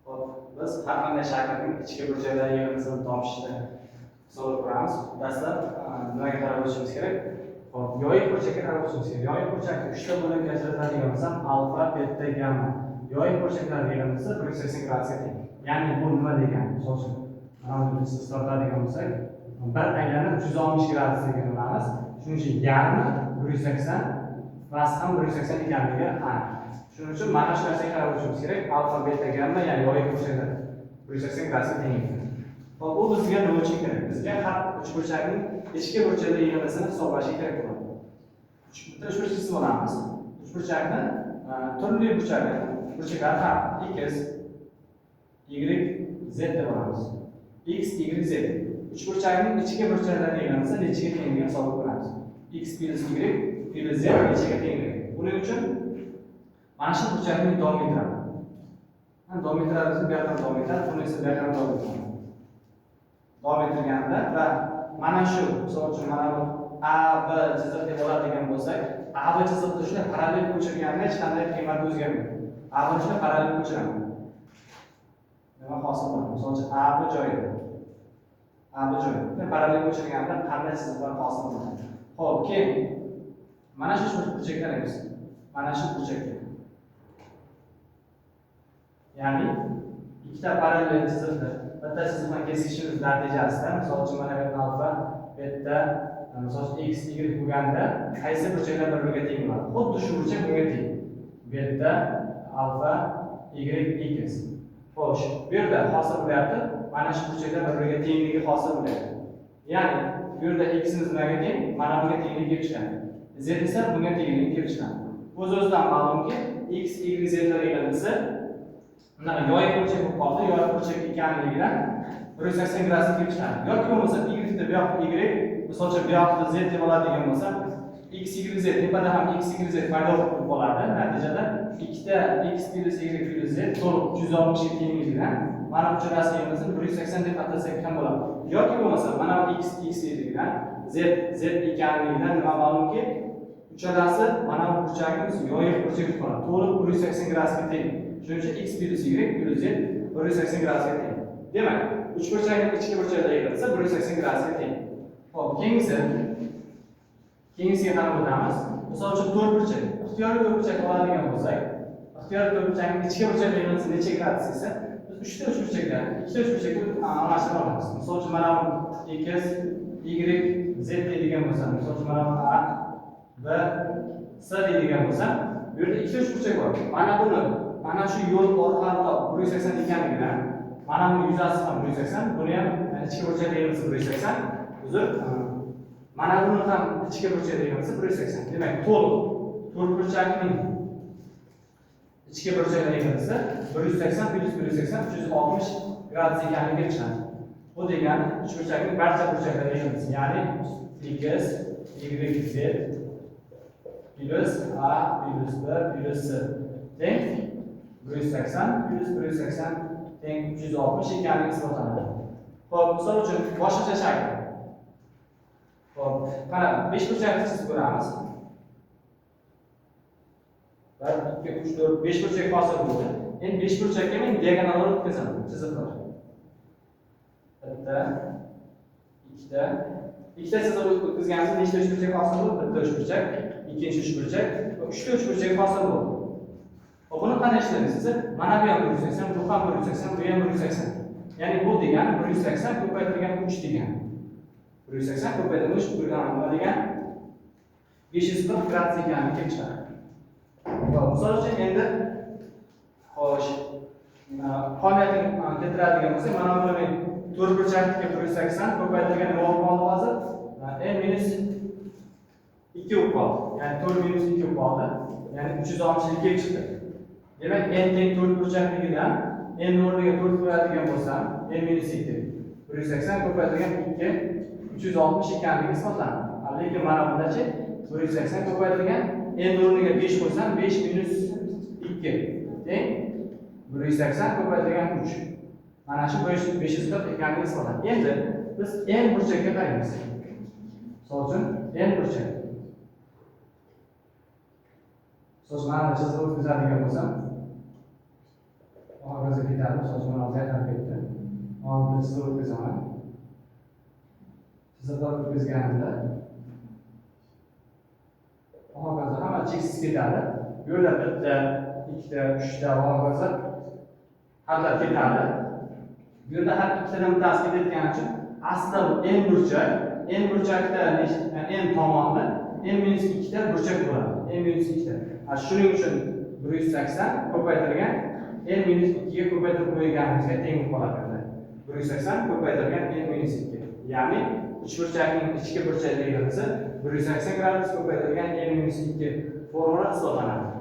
Hop, biz har qanday shaklning ichki burchaklari yig'indisini topishni hisoblab ko'ramiz. Dastlab nimaga qarab o'tishimiz kerak? Hop, yoyiq burchakka qarab o'tishimiz kerak. Yoyiq burchakni uchta bo'lakka ajratadigan bo'lsam, alfa, beta, gamma. Yoyiq burchaklar yig'indisi 180 gradusga teng. Ya'ni bu nima degani? Misol uchun, mana buni biz tortadigan bo'lsak, bir aylana 360 gradus degan bilamiz. Shuning uchun yarmi 180 va ham 180 ekanligi aniq. Shuning uchun mana shu narsaga qarab o'tishimiz kerak. Alfa, beta, gamma, ya'ni yoyiq burchaklar 180 gradusga teng ekan. Hop, u bizga nima uchun kerak? Bizga har uchburchakning ichki burchaklar yig'indisini hisoblashga kerak bo'ladi. Bitta uchburchak chizib olamiz. Uchburchakni turli burchaklar, burchaklar har x, y, z deb olamiz. X, y, z. Uchburchakning ichki burchaklari yig'indisi nechaga tengligini hisoblab ko'ramiz. X plus y plus z nechaga tengligi. Buning uchun mana shu burchakni davom ettiradi. Davom ettiradi, bu yoqdan davom etadi, buni esa bu yoqdan davom ettiradi. Davom ettirganda va mana shu, misol uchun, mana bu A, B chiziq deb oladigan bo'lsak, A, B chiziqni shunday parallel ko'chirganda hech qanday qiymat o'zgarmaydi. A, B shunday parallel ko'chiraman. Nima hosil bo'ladi? Misol uchun, A, B joyida. A, B joyida. Parallel ko'chirganda qanday chiziqlar hosil bo'ladi? Xo'p, keyin mana shu burchakka qaraymiz. Mana shu burchakka. Ya'ni ikkita parallel chiziqni bitta chiziqdan kesishimiz natijasida, misol uchun, mana bu alfa, beta, misol uchun, x, y bo'lganda qaysi burchaklar bir-biriga teng bo'ladi? Xuddi shu burchak bunga teng. Beta, alfa, y, x. Xo'sh, bu yerda hosil bo'lyapti. Mana shu burchaklar bir-biriga tengligi hosil bo'lyapti. Ya'ni bu yerda x'imiz nimaga teng? Mana bunga tengligi kelib chiqadi. Z esa bunga tengligi kelib chiqadi. O'z-o'zidan ma'lumki, x, y, z lar yig'indisi bunaqa yoyiq burchak bo'lib qoldi. Yoyiq burchak ekanligidan 180 gradusga kelib chiqadi. Yoki bo'lmasa y deb bu yoq y, misol uchun, bu yoqda z deb oladigan bo'lsam, x, y, z tepada ham x, y, z paydo bo'lib qoladi. Natijada ikkita x plus y plus z to'liq 360 ga tengligidan mana bu uchalasi yig'indisini 180 deb atasak ham bo'ladi. Yoki bo'lmasa mana bu x, x ligidan, z, z ekanligidan nima ma'lumki, uchalasi mana bu burchagimiz yoyiq burchak bo'lib qoladi. To'liq 180 gradusga teng. Shuning uchun x plus y plus z 180 gradusga teng. Demak, uchburchakning ichki burchaklari yig'indisi 180 gradusga teng. Xo'p, keyingisiga qarab o'tamiz. Misol uchun, to'rt burchak. Ixtiyoriy to'rt burchak oladigan bo'lsak, ixtiyoriy to'rt burchakning ichki burchaklari yig'indisi necha gradus esa, biz uchta uchburchakdan ikkita uchburchakni almashtira olamiz. Misol uchun, mana bu x, y, z deydigan bo'lsam, misol uchun, mana bu a, b, c deydigan bo'lsam, bu yerda ikkita uchburchak bor. Mana buni mana shu yo'l orqali top 180 ekanligidan, mana bu yuzasi ham 180, buni ham ichki burchak yig'indisi 180. Uzr, mana buni ham ichki burchak yig'indisi 180. Demak, to'liq to'rt burchakning ichki burchaklar yig'indisi 180 plyus 180 360 gradus ekanligi chiqadi. Bu degani uchburchakning barcha burchaklari yig'indisi, ya'ni x, y, z plyus a plyus b plyus c teng 180 plyus 180 teng 360 ekanligi isbotlanadi. Xo'p, misol uchun, boshqacha shakl. Xo'p, qara, besh burchakni chizib ko'ramiz. 1, 2, 3, 4, 5 burchak hosil bo'ldi. Endi 5 burchakka men diagonallar o'tkazaman, chiziqlar. Bitta, ikkita, ikkita chiziq o'tkazganimizda nechta uchburchak hosil bo'ldi? Bitta uchburchak, ikkinchi uchburchak va uchta uchburchak hosil bo'ldi. Xo'p, buni qanday ishlaymiz desa, mana bu ham 180, bu ham 180, bu ham 180. Ya'ni bu degani 180 ko'paytirilgan 3 degani. 180 ko'paytirilgan 3 nima degani? 540 gradus ekanligi kelib chiqadi. Xo'p, misol uchun, endi xo'sh, qonuniyatni keltiradigan bo'lsak, mana buni men to'rt burchakniki 180 ko'paytirilgan nima bo'lib qoldi hozir? N minus 2 bo'lib qoldi. Ya'ni 4 minus 2 bo'lib qoldi. Ya'ni 360 kelib chiqdi. Demak, n teng to'rt burchakligidan n o'rniga 4 qo'yadigan bo'lsam, n minus 2 180 ko'paytirilgan 2 360 ekanligi isbotlandi. Lekin mana bundachi 180 ko'paytirilgan n o'rniga 5 qo'ysam, 5 minus 2 teng 180 ko'paytirilgan 3. Mana shu 540 ekanligi isbotlandi. Endi biz n burchakka qaraymiz. Misol uchun, n burchak. Misol uchun, mana chiziq o'tkazadigan bo'lsam, Hokazo ketadi. Misol uchun, mana hozir yaqin ketdi. Mana bitta chiziq o'tkazaman. Chiziqlar o'tkazganimda hokazo hamma cheksiz ketadi. Bu yerda bitta, ikkita, uchta va hokazo xatlar ketadi. Bu yerda har ikkitadan bittasi ketayotgani uchun aslida bu n burchak, n burchakda n tomonda n minus ikkita burchak bo'ladi. N minus ikkita. Shuning uchun 180 ko'paytirilgan n minus 2 ga ko'paytirib qo'yganimizga teng bo'lib qoladi endi. 180 ko'paytirilgan n minus 2. Ya'ni uchburchakning ichki burchak yig'indisi 180 gradus ko'paytirilgan n minus 2 formula hisoblanadi.